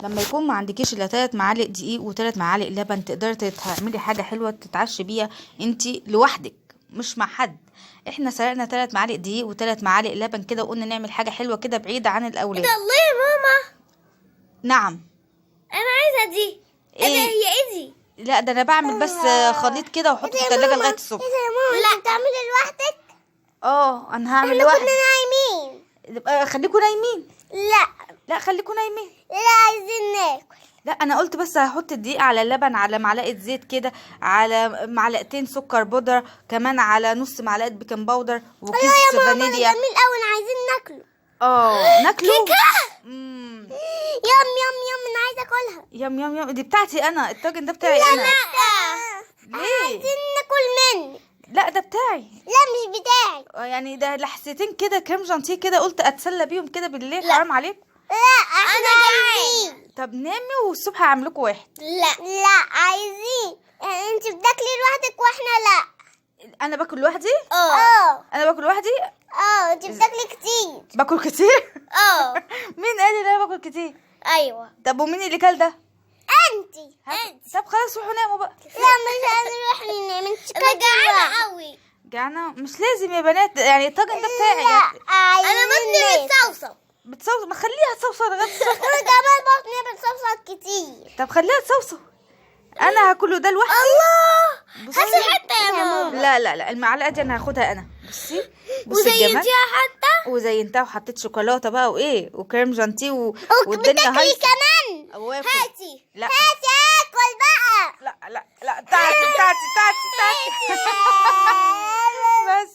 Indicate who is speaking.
Speaker 1: لما يكون ما عندكيش الا 3 معالق دقيق و3 معالق لبن تقدري تعملي حاجة حلوة تتعشي بيها انتي لوحدك مش مع حد. احنا سرقنا 3 معالق دقيق و3 معالق لبن كده وقلنا نعمل حاجة حلوة كده بعيدة عن الاولاد.
Speaker 2: الله يا ماما.
Speaker 1: نعم.
Speaker 2: انا عايزه دي.
Speaker 1: إيه؟
Speaker 2: ايه هي ايه دي؟
Speaker 1: لا ده انا بعمل بس خليط كده واحطه في التلاجة لغاية الصبح.
Speaker 3: ايه يا ماما؟ لا بتعملي لوحدك؟
Speaker 1: اه انا هعمل
Speaker 3: احنا
Speaker 1: لوحدي.
Speaker 3: كنا نايمين.
Speaker 1: يبقى خليكوا نايمين.
Speaker 3: لا
Speaker 1: لا خليكوا نايمين.
Speaker 3: لا عايزين ناكل.
Speaker 1: لا انا قلت بس هحط الدقيق على اللبن على معلقه زيت كده على معلقتين سكر بودره كمان على نص معلقه baking powder وكيس
Speaker 3: ايوه يا ماما ده
Speaker 1: فانيليا.
Speaker 3: جميل قوي، عايزين ناكله.
Speaker 1: اه ناكله
Speaker 3: كيكة. yum yum yum، انا عايزه اكلها.
Speaker 1: yum yum yum دي بتاعتي انا، الطاجن ده بتاعي انا.
Speaker 3: لا
Speaker 1: ليه؟
Speaker 3: عايزين ناكل منه.
Speaker 1: لا ده بتاعي.
Speaker 3: لا مش بتاعي.
Speaker 1: يعني ده لحستين كده كريم جانتيه كده قلت اتسلى بيهم كده بالليل. حرام عليكم.
Speaker 3: لا احنا عايزين.
Speaker 1: طب نامي والصبح هعمل لكم واحد.
Speaker 3: لا لا عايزين. يعني انت بتاكلي لوحدك واحنا لا.
Speaker 1: انا باكل لوحدي؟
Speaker 3: اه
Speaker 1: انا باكل لوحدي؟
Speaker 3: اه انت بتاكلي كتير.
Speaker 1: باكل كتير؟
Speaker 2: اه
Speaker 1: مين قال ان انا باكل كتير؟
Speaker 2: ايوه.
Speaker 1: طب ومين اللي كل ده؟
Speaker 3: انت.
Speaker 1: طب خلاص روحوا ناموا بقى.
Speaker 3: لا مش هنروح ننام، انت
Speaker 2: انا جعانة قوي.
Speaker 1: جعانة؟ مش لازم يا بنات، يعني الطاجن ده بتاعي.
Speaker 3: لا
Speaker 1: يعني
Speaker 3: عايزين
Speaker 2: انا بطني بتصوصو.
Speaker 1: بتصوص؟ ما خليها تصوصو لغاية الصبح.
Speaker 3: وانا كمان بطني بتصوصو كتير.
Speaker 1: طب خليها تصوصو، انا هاكله ده لوحدي.
Speaker 2: الله
Speaker 1: بصي.
Speaker 2: هاتي حتة يا ماما.
Speaker 1: لا لا لا المعلقة دي انا هاخدها انا. بصي بصي الجمال.
Speaker 2: وزينتيها حتى.
Speaker 1: وزينتها وحطيت شوكولاتة بقى وايه وكريم جانتيه والدنيا
Speaker 3: وبتاكلي
Speaker 1: هايصه.
Speaker 3: كمان.
Speaker 1: واكل.
Speaker 2: هاتي.
Speaker 1: لا
Speaker 3: هاتي اكل بقى.
Speaker 1: لا لا لا بتاعتي بتاعتي بتاعتي بتاعتي. بس.